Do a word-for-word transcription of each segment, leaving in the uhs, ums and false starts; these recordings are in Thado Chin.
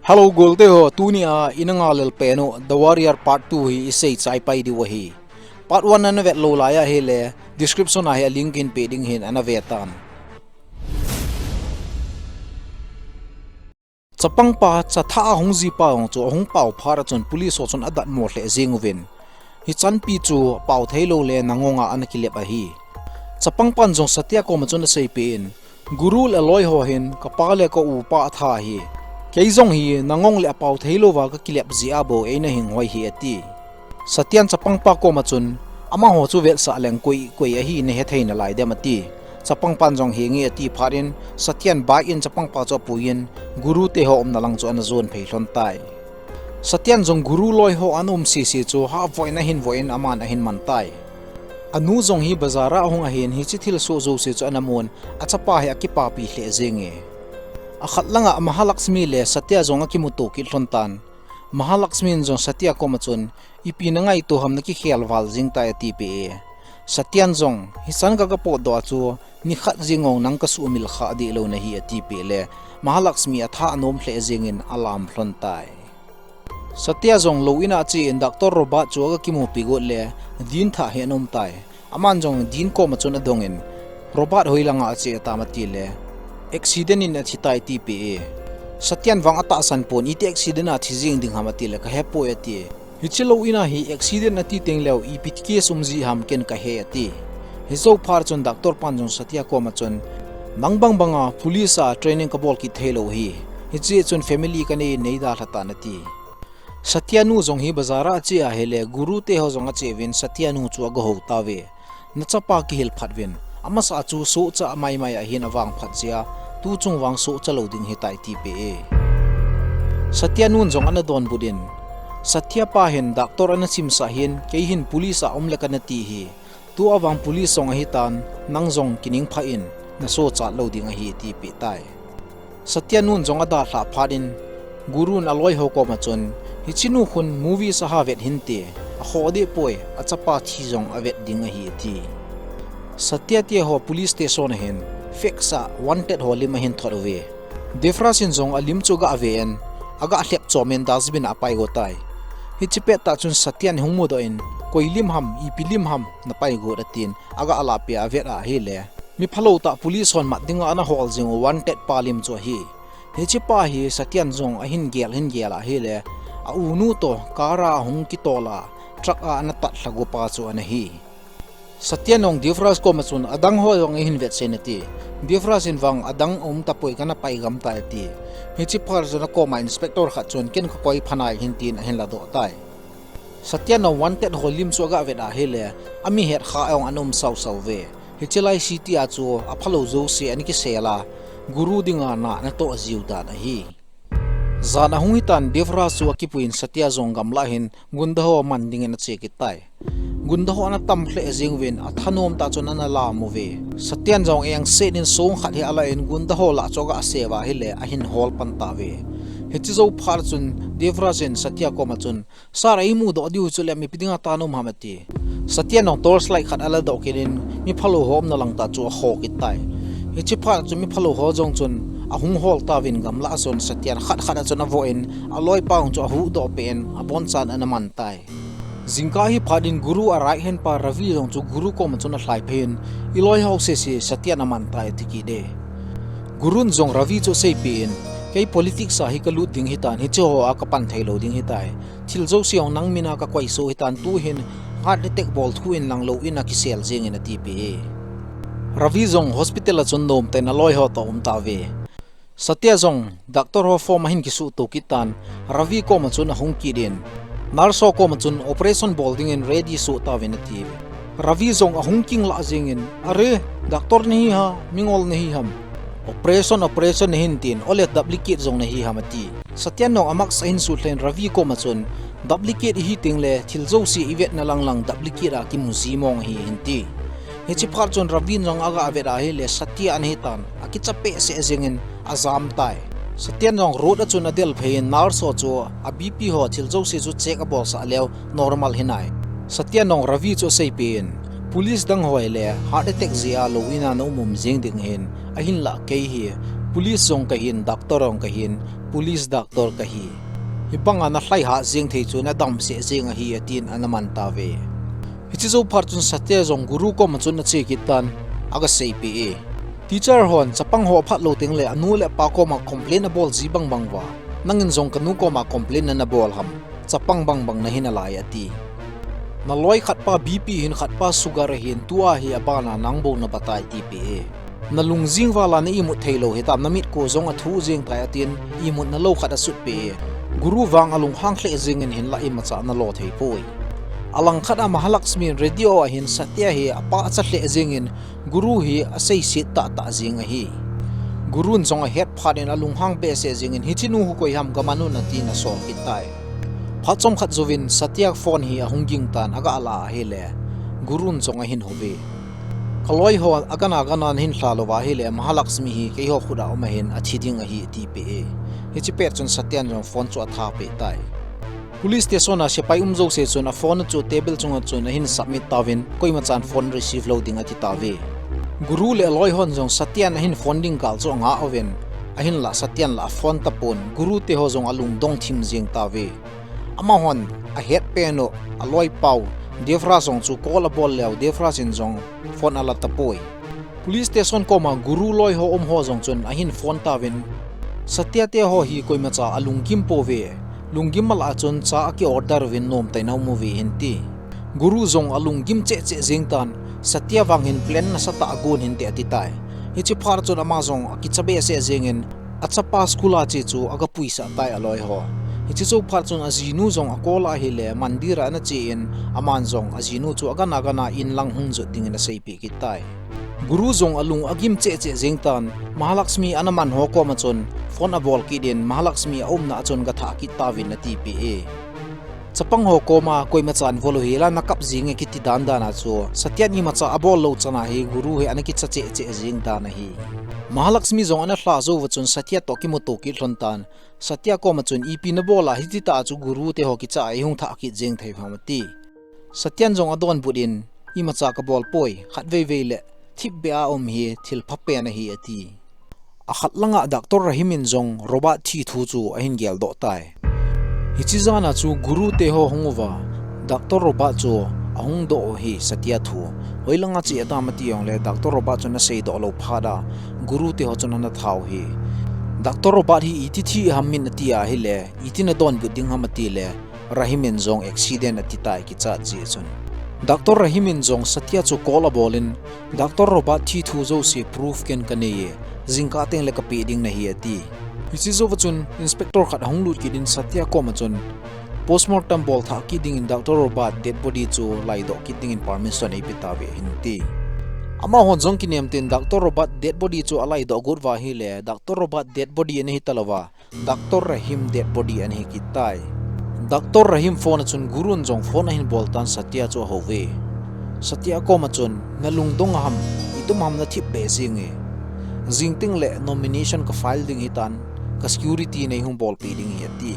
Hello, golte ho, tunia ina ngai lel pen u The Warrior Part two hi isei chai pai diu ahi. Part one ana vet lou lai ahile, description a hi a link in pe ding ahin ana ve tan. Chapangpa, chatha a hung jipa jong chu ahung pao phat a chun police ho chun adatmo lheh jeng uvin. Hichanpi chu pao thei lou le nangong a ana kilep ahi. Chapangpan jong Satya koma chun asei pen, Guru le aloi ho hin kapa le ka upa atha ahi. Kei jong hi nangong le apao thei louva ka kilep jeh a bou eina hing hoi hi ati. Satyan chapangpa koma chun, amaho chu vetsah leng koi, koi ahi nahe thei nalai dem ati. Chapangpan jong henge ati phat in, Satyan bike in chapangpa chu apuiyin, Guru te ho umna lang chu ana jon phei lhon tai. Satyan jong Guru loi ho ana um sese chu havoh in ahin voh in aman ahin man tai. Anu jong hi bazar a ahung ahin hiche thilsoh jouse chu ana mun, achapa hi akipapi lheh jenge. Akhat langa Mahalakshmi le Satya jong akimuto kit lhon tan. Mahalakshmi in jong Satya koma chun, ipi nangaito ham nakikhel val jeng tai atipeh e. Satyan jong, hichan ka kapotdoh a chu, nikhat jeng jong nang kasuhmil kha deh lou nahi atipeh le, Mahalakshmi atha anom lheh jengin alam lhon tai. Satya jong lou in a achen Doctor Robert chu aga kimupi got le, Dean thah hi ana um tai. Aman jong Dean koma chun adongin, Robert hoilanga ache atam atile, accident in athi tai atipeh e. Satyan vang atahsan pon, iti accident a thi jeng ding ham atile, kahepoi ati. Hiche lou in a hi accident ati teng leu, ipi case um ji ham ken kahe ati. Hijou phat chun Doctor pan jong Satya koma chun, nang bang banga police a training kabol kit thei lou hi. Hiche chun family kanei in neidalha tan ati. Satya nu jong hi bazar a ache ahile, Guru te ho jong ache uvin Satya nu chu agahou tauve. Nachapa kihil phat uvin, amasa chu sohcha maimai ahin avang phat jeh a, tuchung vang sohcha lou ding ahitai atipeh e. Satya nun jong ana donbut in, Satya pa hin Doctor ana simsah hin, kei hin police a um le kana ti hi. Tua vang police jong ahitan, nang jong kining pha in, nasohcha lou ding ahi atipeh tai. Satya nun jong adalhah phat in, Guru in aloi ho koma chun, hiche nu khun movie saha vet hinte, akhoh deh poi, achapa thi jong avet ding ahi ati. Satya te ho police station ahin, fax a wanted ho lim ahin thot uve. Devraj in jong alim chu aga ve in, aga lhep chom in dustbin a apai got tai. Hiche pettah chun Satya in ahung mudoh in, koi lim ham, ipi lim ham, napai got atin, aga lahpeh a avet ahile. Miphalou tah police hon mat dinga ana hol jing u wanted pa lim chu ahi. Hiche pa hi Satyan jong ahin gel hin gel ahile, a unu toh car a ahung kitol a, truck a ana tatlha got pa chu ana hi. Satyan jong Devraj koma chun adang ho jong eihin vetsah in ati. Devraj in vang adang aum tapoi kana pai gam tai ati. Hiche phat chun akoma inspector khat chun ken kakoi pha nai hin tin ahin ladoh tai. Satyan jong wanted ho lim chu aga vet ahile, ami het kha jong ana um sau sau ve. Hiche lai city a chu aphalou jouse ana kisel a, Guru dinga na ana toh jiu dan ahi. Jan ahung hitan Devraj chu akipuiyin Satya jong gamlah hin gunda ho aman dingin ache kit tai. Gunda ho ana tam lheh jeng uvin athanom tah chun ana lam uve. Satyan jong engset in song khat hi alah in gunda ho lah chu aga seu ahile ahin hol pan tauve. Hiche jou phat chun Devraj in Satya koma chun Sir, eimudoh diu chule ipi dinga tah naum ham ati. Satyan jong torchlight khat aladoh kit in, miphalou ho umna lang tah chu akhoh kit tai. Hiche phat chun miphalou ho jong chun ahung hol tauvin gamlah a chun Satyan khat khat a chun avoh in, aloipa jong chu ahuhdoh peh in, abonchan ana man tai. Jingkah hi phat in Guru a right hand pa Ravi jong chu Guru koma chun alhai phei in, iloi ho sese Satyan aman tai ati kit e. Guru in jong Ravi chu aseipeh in, kei politics a hi kalut ding ahitan, hiche ho a kapan thei lou ding ahitai. Thil jouse jong nang mina kakoi soh ahitan, tuhin heart attack bol thu in lang lou in a kisel jeng in atipeh e. Ravi jong hospital a chun nomtah in aloi ho toh aum tauve. Satya jong doctor ho form ahin kisuhto kit tan, Ravi koma chun ahung kit in, nurse ho koma chun operation bol dingin ready soh tauvin ati. Ravi jong ahung kinglah jeng in, are, doctor nahi ham, mingol nahi ham. Operation, operation nahin tin, ole duplicate jong nahi ham ati. Satyan jong a mask ahin sutlhah in Ravi koma chun, duplicate ihi tengle, thil jouse ivetna lang lang duplicate a kimu ji mong ahi ahin ti. Hiche phat chun Ravi in jong aga vet ahile, Satya ana hitan, akicha behseh jeng in ajam tai. Satyan jong road a chun adel phei in nurse ho chu a BP ho thil jouse chu check abolsah leu normal hinai. Satyan jong Ravi chu aseipeh in, police dang ho ahile heart attack jeh a lou in a na um um jeng ding ahin, ahinlah kei hi Police jong kahin, doctor jong kahin, police doctor kahi. Hibanga nalhai hah jeng thei chu nadam seh jeng ahi, atin ana man tauve. Hiche jou phat chun Satya jong Guru koma chun ache kit tan, aga seipeh e. Teacher hon chapang ho aphat lou tengle anu le apa koma complain abol ji bangbang uva, nangin jong kanu koma complain nana bol ham? Chapang bangbang nahi nalai, ati. Naloi khatpa B P ahin, khatpa sugar ahin, tua hi abana nang bou naba tai, tipeh e. Nalung jing vala na imut theilou hitam, namit ko jong athu jeng tai, atin, imut nalou khat asutpeh e. Guru vang alunghang lheh jengin hinlah imacha nalo thei poi. Alangkhat a Mahalakshmi in radio ahin Satya hi apa acha lheh jengin Guru hi aseiset tahtah jeng ahi. Gurun jong ahet phat in alunghang behseh jengin, hiche nu hi koi ham, gaman un, atin asol kit tai. Phat chomkhat jouvin Satya phone hi ahung ging tan, aga la ahile Gurun jong ahin houve. Kaloi ho agana gana nahin lha louva ahile Mahalakshmi hi keiho khut a um ahin, athi ding ahi, atipeh e. Hiche pet chun Satyan jong phone chu athapeh tai. Police station a sepai um jouse chun aphone chu table chunga chun ahin submit tauvin, koimachan phone receive lou ding ati tauve. Guru le aloi hon jong Satyan ahin phone ding gal chu anga uvin, ahinlah Satyan la aphone tapon, Guru teho jong alungdong thim jeng tauve. Amahon ahetpen u, aloipau Devraj jong chu call abol leu, Devraj in jong phone ala tapoi. Police station koma Guru loiho umho jong chun ahin phone tauvin, Satya teho hi koimacha alunggim pouve, lunggim malah chun cha aki order uvin nomtah in aum uve, ahin ti. Guru jong alunggim cheh cheh jeng tan, Satya vang hin plan nasatah agon hinte, ati tai. Hiche phat chun ama jong akicha behseh jengin, achapa school a che chu aga puisah tai aloiho. Hiche jou phat chun ajinu jong acall ahile mandir a ana che in, aman jong ajinu chu agana gana inlang hung jot dingin aseipeh kit tai. Guru jong alung agim cheh cheh jeng tan, Mahalakshmi ana man ho koma chun phone abol kit in, Mahalakshmi aumna a chun gathah kit tauvin, atipeh e. Chapang ho koma koimachan volou hela nakap jinge kiti dan dan a chu Satyan imacha abol lou chan ahi, Guru hi ana kicha cheh cheh jeng dan ahi. Mahalakshmi jong ana lha jouva chun Satya toh kimuto kit lhon tan, Satya koma chun ipi nabol a hitita a chu Guru teho kicha a ihung thah kit jeng thei u ham, ati. Satyan jong adonbut in, imacha kabol poi, khatvei vei le thipbeh a um hi thil phapen ahi, ati. Akhat langa Doctor Rahim in jong Robert thi thu chu ahin geldoh tai. Hiche jan a chu Guru teho hung uva, Doctor Robert chu ahung doh u ahi, Satya thu hoilanga che atam ati jongle Doctor Robert chun aseidoh lou phat a Guru teho chun ana tha u ahi. Doctor Robert hi iti thi ham min ati ahile, iti nadonbut ding ham atile, Rahim in jong accident ati tai, kichat jeh chun. Doctor Rahim in jong Satya chu call abol in, Doctor Robert thi thu jouse proof ken kanei e, jingkah tengle kapeh ding nahi, ati. Hiche jouva chun Inspector khat ahung lut kit in Satya koma chun, postmortem bol thah kit dingin Doctor Robert dead body chu laidoh kit dingin permission eipeh tauve, ahin ti. Amahon jong kinem tin Doctor Robert dead body chu alaidoh got uva ahile, Doctor Robert dead body ana hita louva, Doctor Rahim dead body ana hi kit tai. Doctor Rahim phone a chun Gurun jong phone ahin bol tan Satya chu ahouve. Satya koma chun, nalungdong ham, itum ham nathipbeh jenge? Jing tengle nomination kafile ding ahitan, kasecurity neihung bolpeh ding ahi, ati.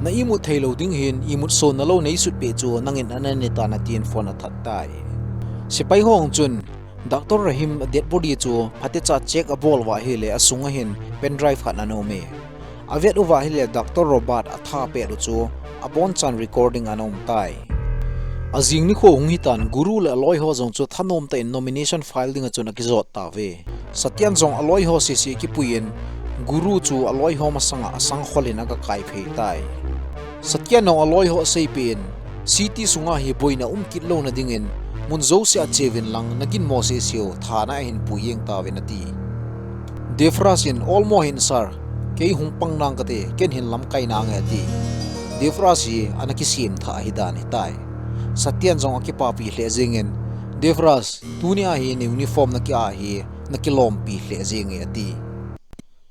Na imut theilou ding ahin, imut sonna lou neisutpeh chu nangin ana ne tan, atin phone athat tai. Sepai ho chun, Doctor Rahim dead body chu phatecha check abol uva ahile asunga hin pendrive khat ana um e. Avet uva ahile Doctor Robert atha pet u chu abonchan recording ana um tai. Ajing nikho hung hitan Guru le aloiho jong chu thanom tah in nomination file dinga chun akijot tauve. Satyan jong aloiho sese akipui in Guru chu aloiho masanga asangkhol in aga kaiphei tai. Satyan jong aloiho aseipeh in, city sunga hi boina um kit louna dingin, mun jouse a cheuvin lang, naginmo seseu, thana ahin pui jeng tauvin ati. Devraj in, olmo hih in sir, kei hung pang nang kate, ken hin lamkai nange ati. Devraj hi ana kisemthah ahidan ahitai. Satyan jong akipapi lheh jengin, Devraj, tunia hi na uniform naki-ah hi, nakilompi lheh jenge ati.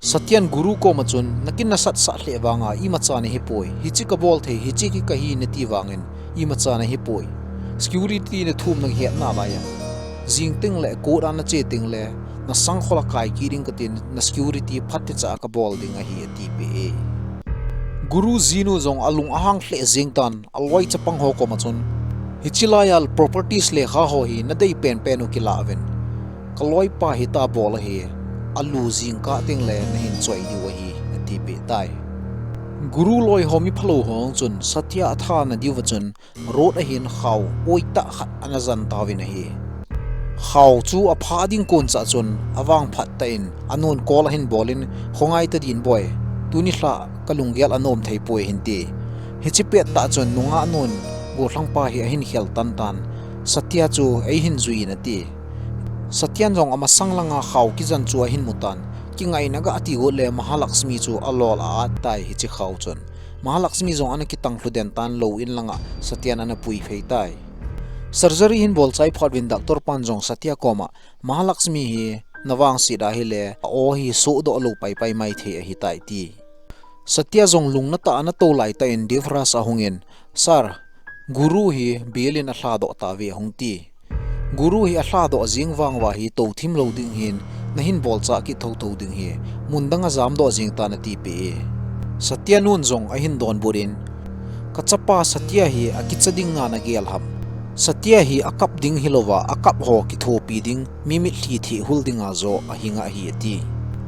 Satyan Guru koma chun, nakin nasatsah lheh vanga imacha nahipoi, hiche kabol thei, hiche hi kahi nati vangin imacha nahipoi. Security nathum nahet nalai a, jing tengle court a nache tengle, nasangkhol a kai kit ding katin, nasecurity phatecha a kabol ding ahi atipeh e. Guru jinu jong alung ahang lheh jeng tan, aloi chapang ho koma chun, hiche laiya properties lekha ho hi nadei penpen u kilah uvin, kaloipa hita bol ahi, alu jingkah tengle nahin choi diu ahi, atipeh tai. Guru loi ho mi phalou ho chun Satya atha na diuva chun road ahin khao poitah khat ana jan tauvin ahi. Khao chu apha ding koncha chun avangphat tah in anun call ahin bolin, khongai ta din boi, tuni lha kalunggel anom thei poi ahin ti. Hiche pettah chun nungah nun gollhangpa hi ahin khel tan tan, Satya chu eihin jui in ati. Satyan jong amasang langa khao kijan chu ahin mutan, kingaina gah ati got le Mahalakshmi chu alol a-at tai hiche khao chun. Mahalakshmi jong ana kitang lhu den tan lou in langa Satyan ana pui phei tai. Surgery hin bol chai phat uvin doctor pan jong Satya koma, Mahalakshmi hi navangset ahile a-aw hi sohdoh lou paipai mai thei ahitai ati. Satya jong lungna tah ana tou laitah in Devraj ahungin, Sir, Guru hi belin alhadoh tauve ahung ti. Guru hi alhadoh jing vang uva hi touthim lou ding ahin, nahin bolchah kit thouthou ding ahi, mun danga jamdoh jeng tan atipeh e. Satya nun jong ahin donbut in, Kachapa Satya hi akicha dinga nagel ham? Satya hi akap ding hilouva, akap ho kithopi ding, mi mitlhi thehhul dinga joh ahinga ahi ati.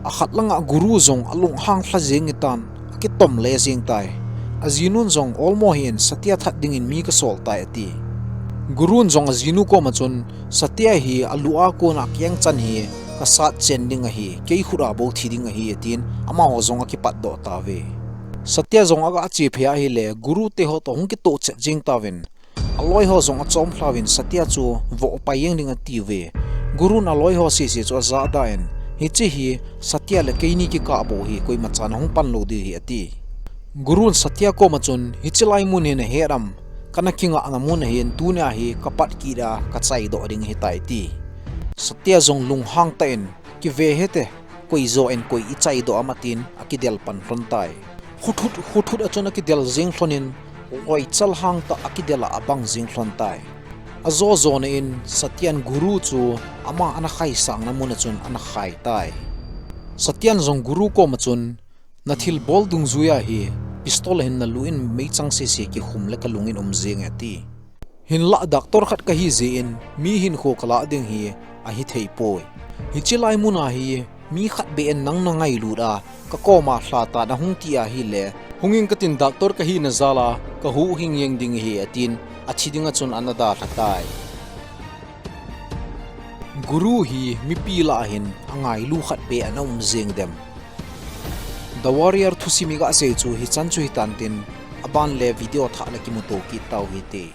Akhat langa Guru jong alunghang lha jeng tan, akitom le jeng tai. Ajinun jong, Olmo hin Satya that dingin mi kasol tai ati. Gurun jong ajinu koma chun, Satya hi alu a kona akeng chan hi kasat chen ding ahi, kei khut a bou thi ding ahi, atin, amaho jong akipatdoh tauve. Satya jong aga che phei ahile, Guru teho toh hung kitoh chet jeng tauvin, aloi ho jong achom lhauvin Satya chu voh pai jeng ding atiuve. Gurun aloi ho sese chu ajahda in, Hiche hi Satya le keini kikah bou hi koimachan ahung pan lou ding ahi ati. Gurun Satya koma chun, Hiche lai mun hi nahet am? Kana kingahna mun ahin, tunia hi kapat kit a kachaidoh ding ahitai ati. Satya jong lunghang tah in, Kive hite, koi joh in koi ichaidoh am atin akidel pan lhon tai. Khuthut, khuthut a chun akidel jeng lhonin, loichal hang tah akidel a abang jeng lhon tai. Ajo jona in Satyan Guru chu ama ana khaisangna mun a chun ana khai tai. Satyan jong Guru koma chun, Nathilbol dungjuia hi pistol hin nalu in meichang sese kikhum le kalungin um jenge ati. Hinlah doctor khat kahi jeh in mi hinkho kalah ding hi ahithei poi. Hiche lai muna hi mi khat beh in nang nangailut a, kakoma lhatan ahung ti ahile, hungin katin doctor kahina jal a kahuhhing jeng ding ahi atin, athi dinga chun ana dalha tai. Guru hi mipi lah a hin angailu khat beh ana um jeng dem? The Warrior thusim iga sei chu hichan chu hitan tin, aban le video thah le kimuto kit tau hite.